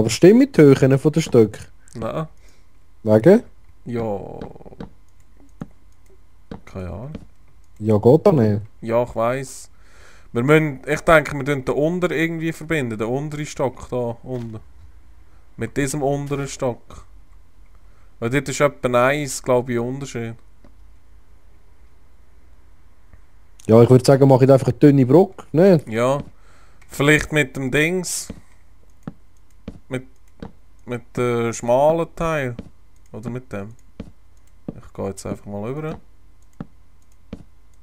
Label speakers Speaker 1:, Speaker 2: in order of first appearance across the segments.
Speaker 1: Aber stimmt die Höhe von den Stück?
Speaker 2: Nein.
Speaker 1: Wegen?
Speaker 2: Ja. Keine Ahnung.
Speaker 1: Ja, geht doch nicht.
Speaker 2: Ja, ich weiss. Wir müssen, ich denke, wir müssen den unter irgendwie verbinden. Den unteren Stock da unten. Mit diesem unteren Stock. Weil dort ist etwa 1, glaube ich, Unterschied.
Speaker 1: Ja, ich würde sagen, mache ich einfach eine dünne Brücke, ne?
Speaker 2: Ja. Vielleicht mit dem Dings. Mit dem schmalen Teil. Oder mit dem. Ich gehe jetzt einfach mal rüber.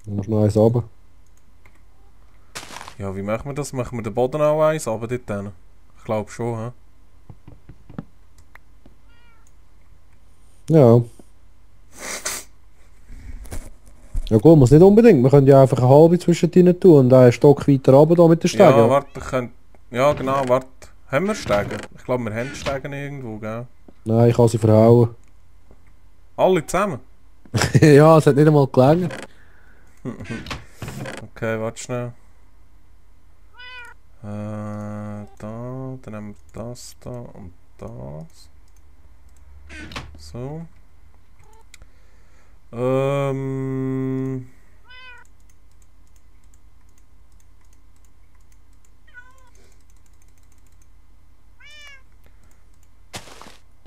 Speaker 1: Dann musst du noch eins runter.
Speaker 2: Ja, wie machen wir das? Machen wir den Boden auch eins, aber dort hin? Ich glaube schon, hä?
Speaker 1: Ja. Ja gut, muss nicht unbedingt. Wir können ja einfach eine halbe zwischen denen tun und einen Stock weiter runter da mit den Stegen.
Speaker 2: Ja, warte, ich könnte... Ja, genau, warte. Haben wir Stegen? Ich glaube, wir haben Stegen irgendwo, gell?
Speaker 1: Nein, ich kann sie verhauen.
Speaker 2: Alle zusammen?
Speaker 1: Ja, es hat nicht einmal gelangt.
Speaker 2: Okay, warte schnell. Da, dann nehmen wir das da und das. So.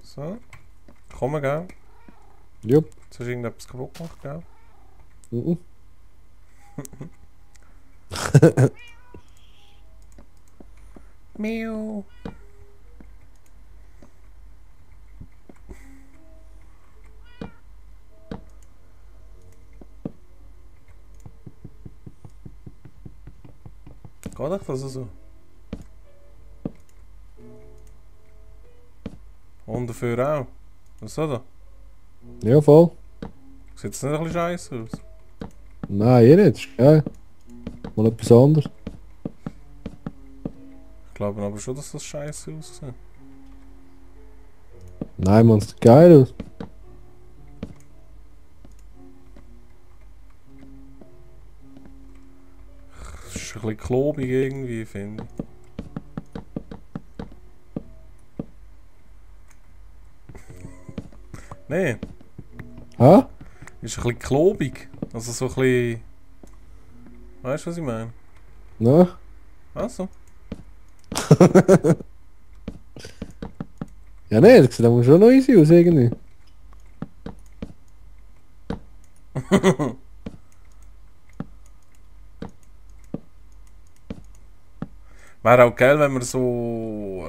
Speaker 2: So. Komm, gell?
Speaker 1: Jupp.
Speaker 2: Jetzt hast du irgendetwas kaputt gemacht, gell?
Speaker 1: Mhm.
Speaker 2: Miau. Geht echt das so? Und dafür auch. Was soll das?
Speaker 1: Ja, voll.
Speaker 2: Sieht es nicht ein bisschen scheiße aus?
Speaker 1: Nein, eh nicht. Ist geil. Mal etwas anderes.
Speaker 2: Ich glaube aber schon, dass das scheiße aussieht.
Speaker 1: Nein, man, es sieht geil aus.
Speaker 2: Es ist ein bisschen klobig irgendwie, finde ich. Nee,
Speaker 1: Hä?
Speaker 2: ist ein bisschen klobig. Also so ein bisschen... Weißt du, was ich meine?
Speaker 1: Na?
Speaker 2: Also.
Speaker 1: Ja, nee, das sieht aber schon noch easy aus irgendwie.
Speaker 2: Wäre auch geil, wenn wir so...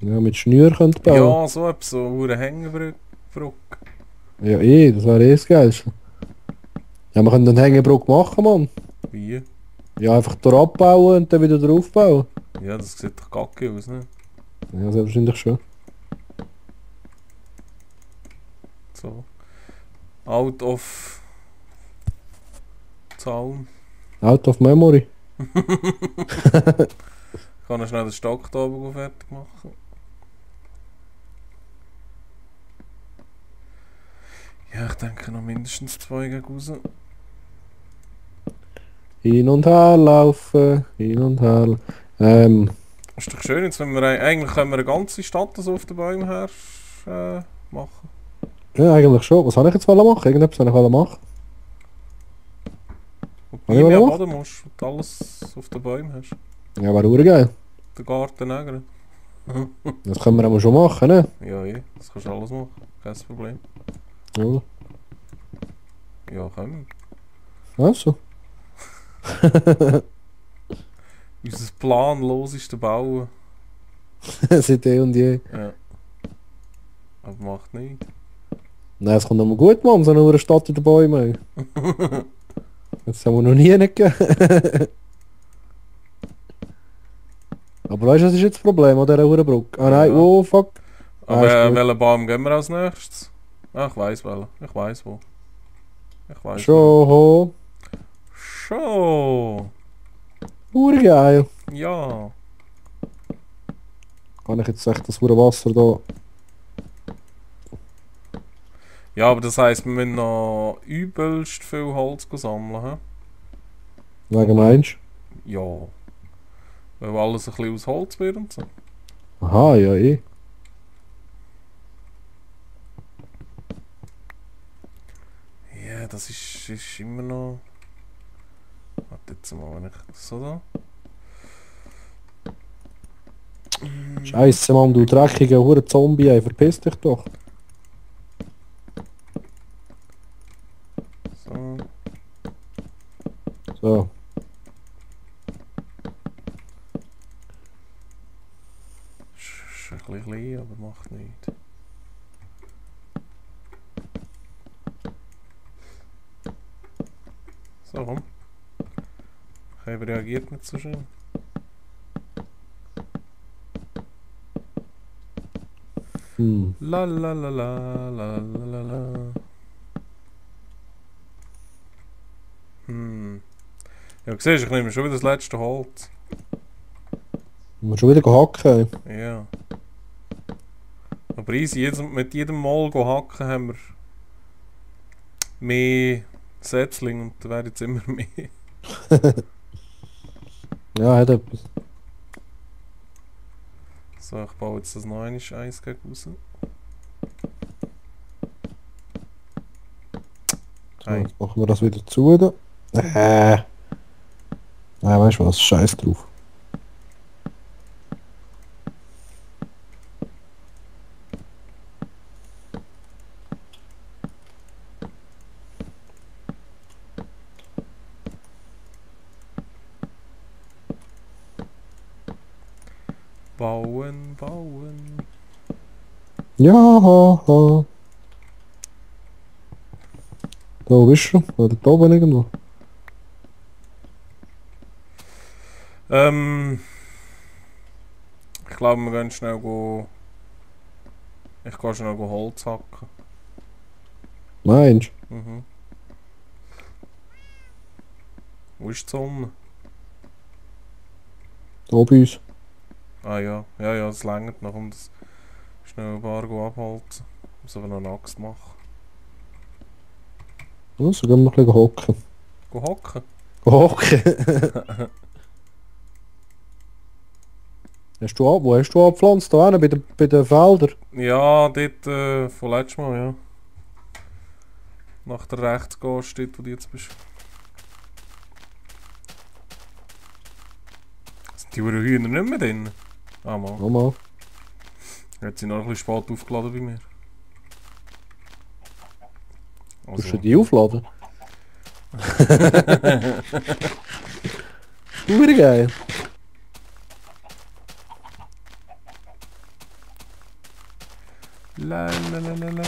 Speaker 1: Ja, mit Schnür könnt bauen.
Speaker 2: ja, so etwas, so eine Hängebrücke.
Speaker 1: Ja, das wäre das Geilste. Ja, wir können eine Hängebrücke machen, Mann.
Speaker 2: Wie?
Speaker 1: Ja, einfach da abbauen und dann wieder drauf bauen.
Speaker 2: Ja, das sieht doch kacke aus, ne?
Speaker 1: Ja, selbstverständlich schon.
Speaker 2: So. Out of... Zaun.
Speaker 1: Out of memory.
Speaker 2: Ich kann noch schnell den Stock da oben fertig machen. Ja, ich denke noch mindestens 2 gegen raus.
Speaker 1: Hin und her laufen, hin und her.
Speaker 2: Ist doch schön, jetzt wenn wir eigentlich können wir eine ganze Stadt so auf den Bäumen her machen.
Speaker 1: Ja, eigentlich schon. Was habe ich jetzt machen? Irgendetwas habe ich machen.
Speaker 2: Und
Speaker 1: Habe ich
Speaker 2: nie mehr
Speaker 1: gemacht?
Speaker 2: baden musst und alles auf den Bäumen hast.
Speaker 1: Ja, wäre urgeil.
Speaker 2: Den Garten ägern.
Speaker 1: Das können wir aber schon machen, ne?
Speaker 2: Ja, das kannst du alles machen. Kein Problem.
Speaker 1: Ja.
Speaker 2: Ja, können
Speaker 1: Also.
Speaker 2: wir. Unser planloseste Bauen.
Speaker 1: Seit eh und je.
Speaker 2: Ja. Aber macht nicht.
Speaker 1: Nein, es kommt nochmal gut, Mann. So eine Stadt in den Bäumen. Das haben wir noch nie nicht gegeben. Aber weißt du, was ist jetzt das Problem an dieser Uhrenbrücke? Ah nein,
Speaker 2: Ja.
Speaker 1: oh fuck.
Speaker 2: Aber
Speaker 1: ist gut.
Speaker 2: welchen Baum gehen wir als nächstes? Ah, ich weiss welchen. Ich weiss wo. Ich weiss
Speaker 1: Schon.
Speaker 2: Schon.
Speaker 1: Urgeil.
Speaker 2: Ja.
Speaker 1: Kann ich jetzt echt das Wasser da...
Speaker 2: Ja, aber das heisst, wir müssen noch übelst viel Holz sammeln. He?
Speaker 1: Wegen meinst
Speaker 2: Ja. Weil alles ein bisschen aus Holz wird und so.
Speaker 1: Aha, ja eh.
Speaker 2: Ja, das ist immer noch... Warte jetzt mal, wenn ich so da...
Speaker 1: Scheiße, Mann, du dreckiger hure Zombie, ey, verpiss dich doch.
Speaker 2: So.
Speaker 1: So.
Speaker 2: Ist ein bisschen klein, aber macht nichts. So, komm. Okay, reagiert nicht so schön.
Speaker 1: Hm.
Speaker 2: La la la la la la la la. Ja, siehst du, ich nehme schon wieder das letzte Holz.
Speaker 1: Wir schon wieder hacken.
Speaker 2: Ja. Aber easy, mit jedem Mal hacken haben wir mehr Setzling und da werden jetzt immer mehr.
Speaker 1: Ja, hat etwas.
Speaker 2: So, ich baue jetzt das noch eine Eis gegen raus.
Speaker 1: So,
Speaker 2: Hey.
Speaker 1: jetzt machen wir das wieder zu. Da. Nein, weißt du was? Scheiß drauf.
Speaker 2: Bauen, bauen.
Speaker 1: Ja, ha, ha. Da, wo bist du? Oder da oben irgendwo?
Speaker 2: Ich glaube, wir gehen schnell go. Ich gehe schnell go Holz hacken.
Speaker 1: Meinst du?
Speaker 2: Mhm. Wo ist die Sonne?
Speaker 1: Da bei uns.
Speaker 2: Ah ja, ja, es längert noch, um das schnell ein paar abholzen. Muss aber noch eine Axt machen.
Speaker 1: Also gehen wir ein bisschen hocken.
Speaker 2: Go hocken?
Speaker 1: Hocken? Wo hast du abgepflanzt? Da hinten, bei den Feldern?
Speaker 2: Ja, dort von letztes Mal, ja. Nach der rechts gehst, dort wo du jetzt bist. Sind die Hühner nicht mehr drin? Ah mal.
Speaker 1: Nochmal.
Speaker 2: Jetzt sind noch ein bisschen spät aufgeladen bei mir.
Speaker 1: Musst du die aufladen? Hure geil.
Speaker 2: La la la la la.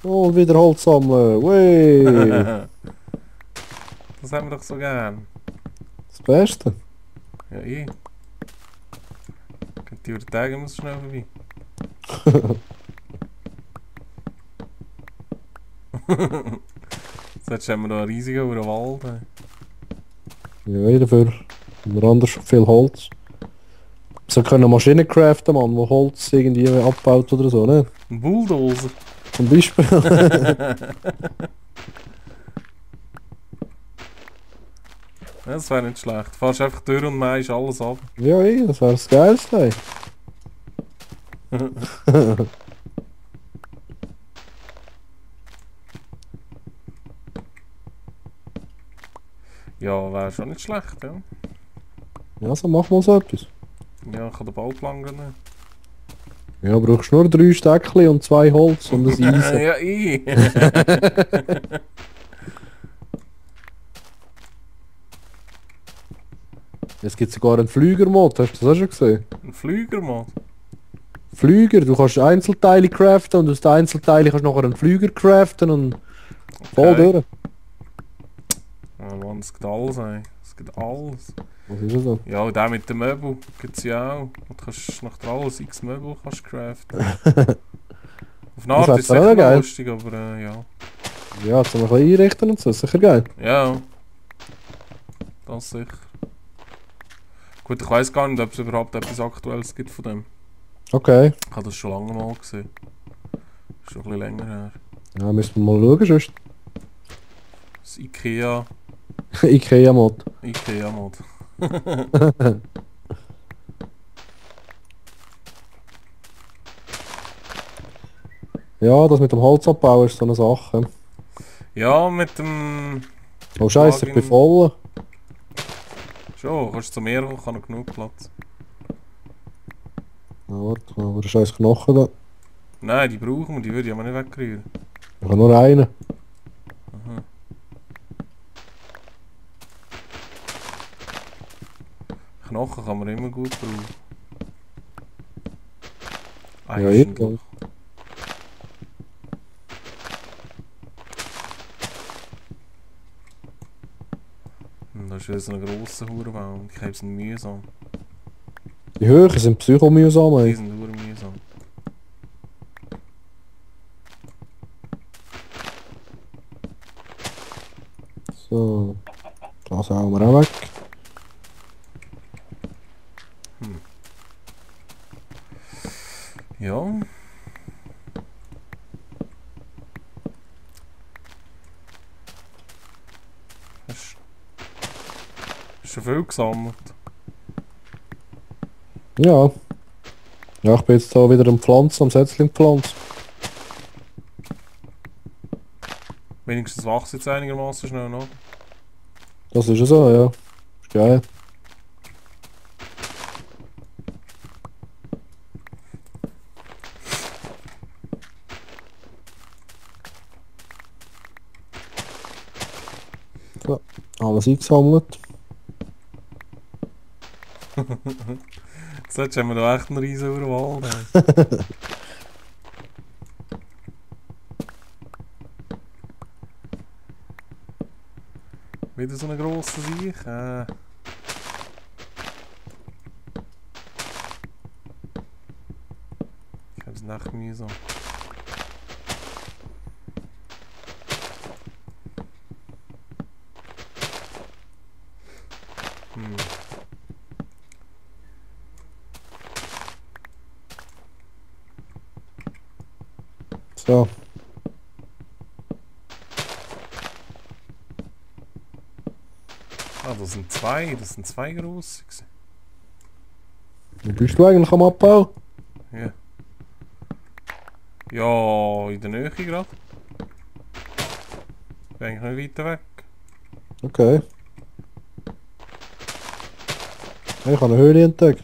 Speaker 1: Oh, wieder Holz sammeln. Wey.
Speaker 2: Das haben wir doch so gern.
Speaker 1: Das Beste.
Speaker 2: Ja, eh. Könnt ihr über den Tag immer so schnell vorbei. Jetzt haben wir da einen riesigen Wald. Ey.
Speaker 1: Ja, dafür haben wir anders schon viel Holz. So können Maschinen craften, Mann, wo Holz irgendwie abbaut oder so, ne?
Speaker 2: Ein Bulldozer.
Speaker 1: Zum Beispiel.
Speaker 2: Ja, das wäre nicht schlecht. Du fährst einfach durch und mähst alles ab.
Speaker 1: Ja, das wäre das Geilste.
Speaker 2: Ja, wäre schon nicht schlecht, ja.
Speaker 1: Ja, so machen wir so etwas.
Speaker 2: Ja, ich kann den Bauplan nehmen.
Speaker 1: Ja, brauchst nur 3 Stöckchen und 2 Holz und ein Eisen.
Speaker 2: Ja, ich.
Speaker 1: Es gibt sogar einen Flügermod, hast du das auch schon gesehen?
Speaker 2: Ein Flügermod.
Speaker 1: Flüger, du kannst Einzelteile craften und aus den Einzelteilen kannst du nachher einen Flüger craften und voll durch.
Speaker 2: Ja, Mann, es gibt alles, ey. Es gibt alles.
Speaker 1: Was ist das so?
Speaker 2: Ja, und der mit dem Möbel gibt es ja auch. Und du kannst nach der alles x Möbel kannst craften. Auf eine Art
Speaker 1: Das
Speaker 2: ist es
Speaker 1: wär auch
Speaker 2: echt
Speaker 1: geil.
Speaker 2: lustig, aber ja.
Speaker 1: Ja, zum ein bisschen einrichten und so, sicher geil.
Speaker 2: Ja. Das sicher. Gut, ich weiß gar nicht, ob es überhaupt etwas Aktuelles gibt von dem.
Speaker 1: Okay.
Speaker 2: Ich habe das schon lange mal gesehen. Schon ein bisschen länger her.
Speaker 1: Ja, müssen wir mal schauen, sonst.
Speaker 2: Das Ikea
Speaker 1: Ikea-Mod.
Speaker 2: Ikea-Mod.
Speaker 1: Ja, das mit dem Holzabbau ist so eine Sache.
Speaker 2: Ja, mit dem...
Speaker 1: Oh Scheiße, ich bin
Speaker 2: Plugin-
Speaker 1: voll.
Speaker 2: Schon, kannst du zu mir kommen, ich habe noch genug Platz.
Speaker 1: Ja, warte, aber der scheiß Knochen da.
Speaker 2: Nein, die brauchen wir, die würde ich aber nicht wegrühren.
Speaker 1: Ich habe nur einen.
Speaker 2: Aha. Knochen kann man immer gut brauchen.
Speaker 1: Ja,
Speaker 2: Eigentlich. Das ist wieder so ein grosser Hurenbaum. Ich habe es mühsam.
Speaker 1: Die Höhe sind psychomühsam,
Speaker 2: Die
Speaker 1: ey.
Speaker 2: sind nur mühsam.
Speaker 1: So. Das hauen wir auch weg.
Speaker 2: Ja. Hast schon viel gesammelt?
Speaker 1: Ja. Ja, ich bin jetzt da wieder am Pflanzen, am Setzling pflanzen.
Speaker 2: Wenigstens wächst jetzt einigermaßen schnell noch.
Speaker 1: Das ist ja so, ja. Ist geil. So, alles eingesammelt.
Speaker 2: Jetzt haben wir da echt einen riesen Wald. Wieder so eine grosse Sieg. Ich habe es echt mühsam.
Speaker 1: So.
Speaker 2: Ah, das sind zwei grosse gewesen.
Speaker 1: Wo bist du eigentlich am Abbau?
Speaker 2: Ja. Ja, in der Nähe gerade. Bin eigentlich nicht weiter weg.
Speaker 1: Okay. Hey, ich habe eine Höhle entdeckt.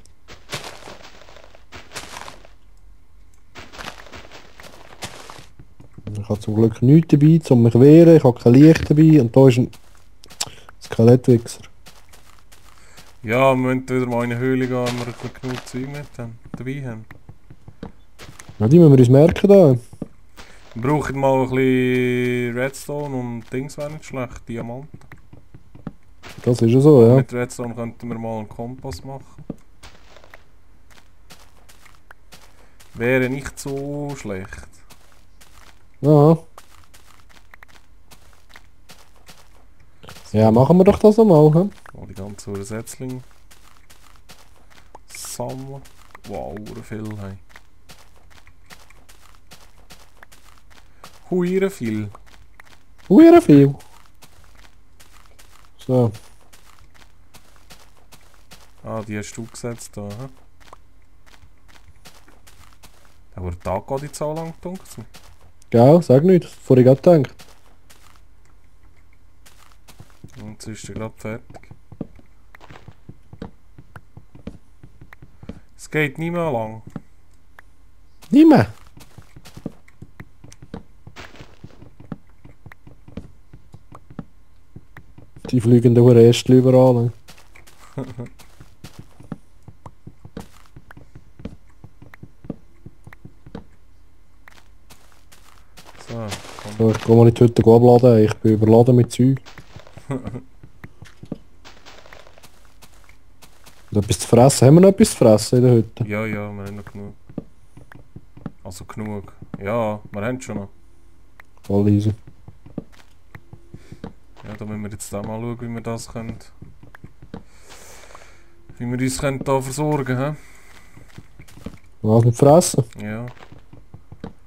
Speaker 1: Ich habe zum Glück nichts dabei, um mich zu wehren. Ich habe kein Licht dabei und da ist ein Skelettwichser.
Speaker 2: Ja, wir müssen wieder mal in eine Höhle gehen, wenn wir genug Zeug dabei haben.
Speaker 1: Ja, die müssen wir uns merken da.
Speaker 2: Wir brauchen mal ein bisschen Redstone und Dings wäre nicht schlecht, Diamanten.
Speaker 1: Das ist ja so, ja.
Speaker 2: Mit Redstone könnten wir mal einen Kompass machen. Wäre nicht so schlecht.
Speaker 1: Ja. Ja, machen wir doch das einmal, hm?
Speaker 2: Mal die ganzen Setzlinge sammeln. Wow, viel, hey. Hure viel.
Speaker 1: Hure viel. So.
Speaker 2: Ah, die hast du gesetzt da, hä? Aber der Tag geht jetzt so lang dunkel.
Speaker 1: Gell, sag nichts. Vorher gerade gedacht.
Speaker 2: Und jetzt ist er gerade fertig. Es geht nicht mehr lang.
Speaker 1: Nicht mehr. Die fliegen da Ästchen überall.
Speaker 2: So,
Speaker 1: So, ich gehe mal in die Hütte abladen. Ich bin überladen mit Zeug. Und etwas zu fressen. Haben wir noch etwas zu fressen in der Hütte?
Speaker 2: ja, wir haben noch genug. Also genug. Ja, wir haben schon noch.
Speaker 1: Voll easy.
Speaker 2: Ja, da müssen wir jetzt da mal schauen, wie wir das können. Wie wir uns können da versorgen, hä?
Speaker 1: Was mit fressen?
Speaker 2: Ja.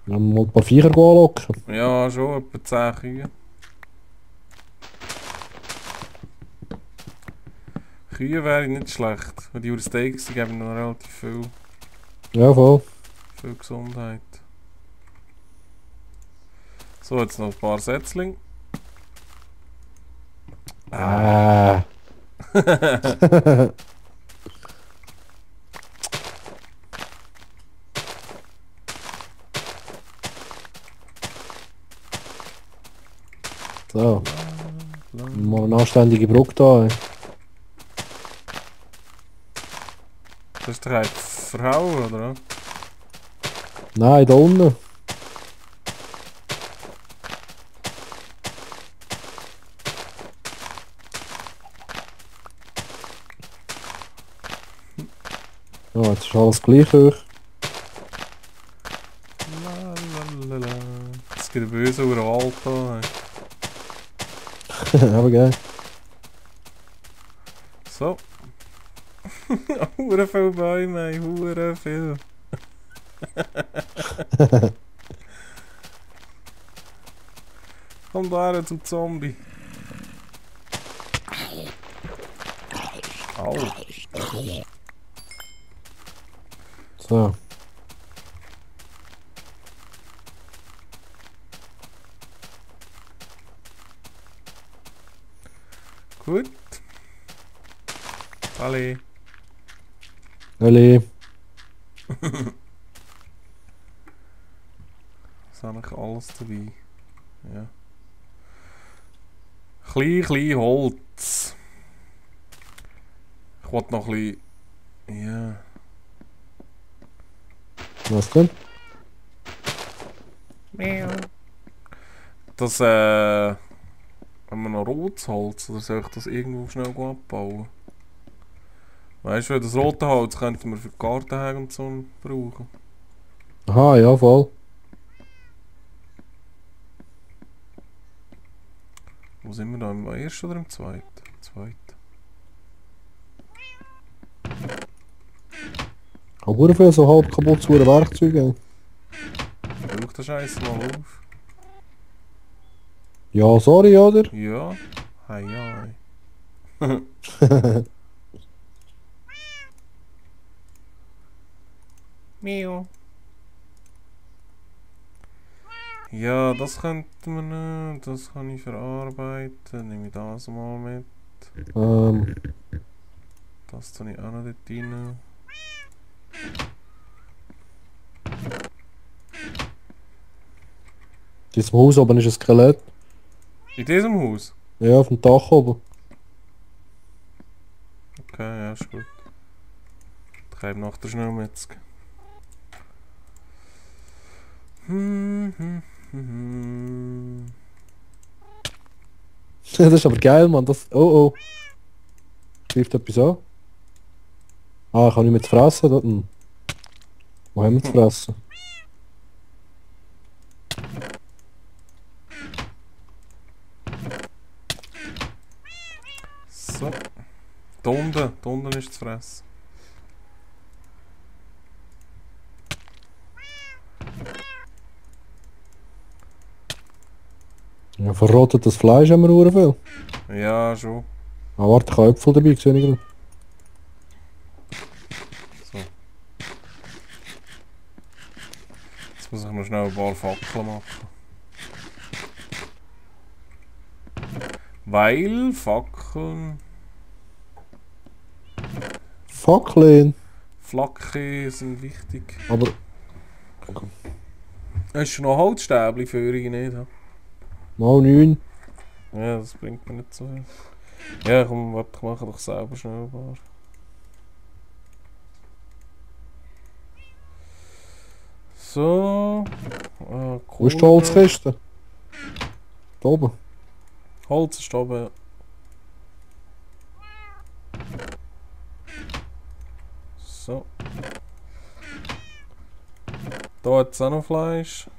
Speaker 1: Wir haben mal ein paar Viecher anlocken.
Speaker 2: Ja, schon etwa 10 Kühe. Kühe wäre nicht schlecht. Weil die Steaks, die geben noch relativ
Speaker 1: Ja, voll.
Speaker 2: viel Gesundheit. So, jetzt noch ein paar Setzlinge.
Speaker 1: Ah. So, mal eine anständige Brücke da. Ey.
Speaker 2: Das ist doch verhauen, oder?
Speaker 1: Nein, da unten. So, jetzt ist alles gleich hoch.
Speaker 2: Lalalala. Es gibt einen bösen Wald da.
Speaker 1: Aber geil.
Speaker 2: So. Hure viele Bäume, ey, hure viel. Komm da her zum Zombie. Au.
Speaker 1: So.
Speaker 2: Gut. Alle.
Speaker 1: Eli.
Speaker 2: Das habe ich alles dabei. Ja. Klein Holz. Ich wollte noch ein bisschen... Ja...
Speaker 1: Was denn?
Speaker 2: Das, haben wir noch rotes Holz oder soll ich das irgendwo schnell abbauen? Weißt du, das rote Holz könnten wir für die Gartenhäge und so brauchen.
Speaker 1: Aha, ja, voll.
Speaker 2: Wo sind wir da? Im ersten oder im zweiten? Zweiten.
Speaker 1: Aber viel so halb kaputt zu Werkzeuge.
Speaker 2: Brauch den Scheiß mal auf.
Speaker 1: Ja, sorry, oder?
Speaker 2: Ja. Hei. Miau. Ja, das könnte man nicht. Das kann ich verarbeiten. Nehme ich das mal mit. Das tue ich auch noch dort rein.
Speaker 1: In diesem Haus oben ist ein Skelett.
Speaker 2: In diesem Haus?
Speaker 1: Ja, auf dem Dach oben.
Speaker 2: Okay, ja, ist gut. Ich habe nach der Schnellmetzger.
Speaker 1: Das ist aber geil, Mann. Das... Oh. Greift etwas an. Ah, ich kann nicht mehr zu fressen. Da... Wo haben wir zu fressen?
Speaker 2: So. Da unten ist zu fressen.
Speaker 1: Ja, verrottetes Fleisch haben wir auch viel.
Speaker 2: Ja, schon.
Speaker 1: Ah, warte, ich habe Äpfel dabei, sehe ich gerade.
Speaker 2: So. Jetzt muss ich noch schnell ein paar Fackeln machen. Weil Fackeln...
Speaker 1: Fackeln!
Speaker 2: Flaggen sind wichtig.
Speaker 1: Aber...
Speaker 2: Hast du noch Holzstäbli für ihn nicht? Ja?
Speaker 1: Mal 9.
Speaker 2: Ja, das bringt mir nicht so viel. Ja, komm, warte, ich mache doch selber schnell ein paar. So.
Speaker 1: Wo ist die Holzkiste? Da oben.
Speaker 2: Holz ist da oben. So. Da hat es auch noch Fleisch.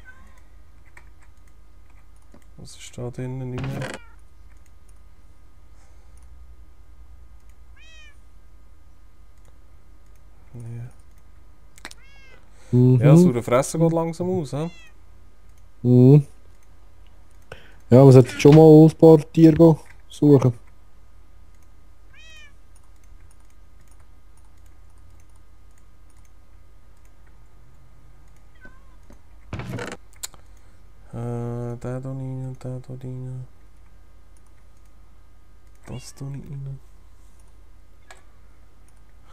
Speaker 2: Was ist da drinnen nicht mehr? Ja. Ja, so der Fressen geht langsam aus, hä?
Speaker 1: Mhm. Ja, man sollte schon mal ein paar Tiere suchen.
Speaker 2: der da rein, der da rein. Das da nicht rein.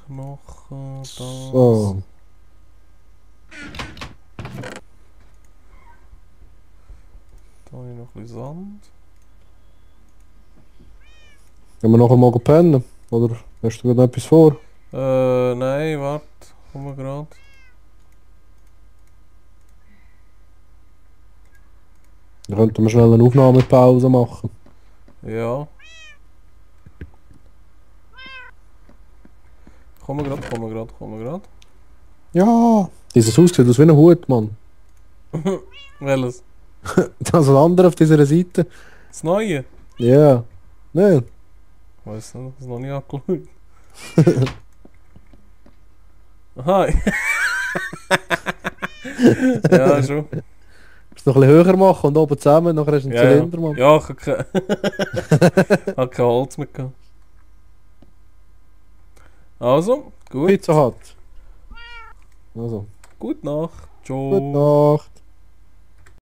Speaker 2: Knochen, das.
Speaker 1: So.
Speaker 2: Da habe ich noch ein bisschen Sand.
Speaker 1: Gehen wir nachher mal pennen? Oder hast du noch etwas vor?
Speaker 2: Nein, warte. Kommen wir gerade.
Speaker 1: Dann könnten wir schnell eine Aufnahmepause machen.
Speaker 2: Ja. Kommen wir gerade, kommen wir gerade, kommen wir gerade.
Speaker 1: Ja, dieses Haus sieht aus wie ein Hut, Mann.
Speaker 2: Welches?
Speaker 1: Das andere auf dieser Seite.
Speaker 2: Das Neue?
Speaker 1: Ja. Nein.
Speaker 2: Ich weiß nicht, das ist noch nicht angeschaut. Aha. Ja, schon.
Speaker 1: Musst du noch ein bisschen höher machen und oben zusammen, nachher hast du einen
Speaker 2: Ja,
Speaker 1: Zylinder, Mann.
Speaker 2: ja, ich habe kein Holz mehr gehabt. Also, gut.
Speaker 1: Pizza Hut. Also,
Speaker 2: Gute Nacht. Ciao.
Speaker 1: gute Nacht.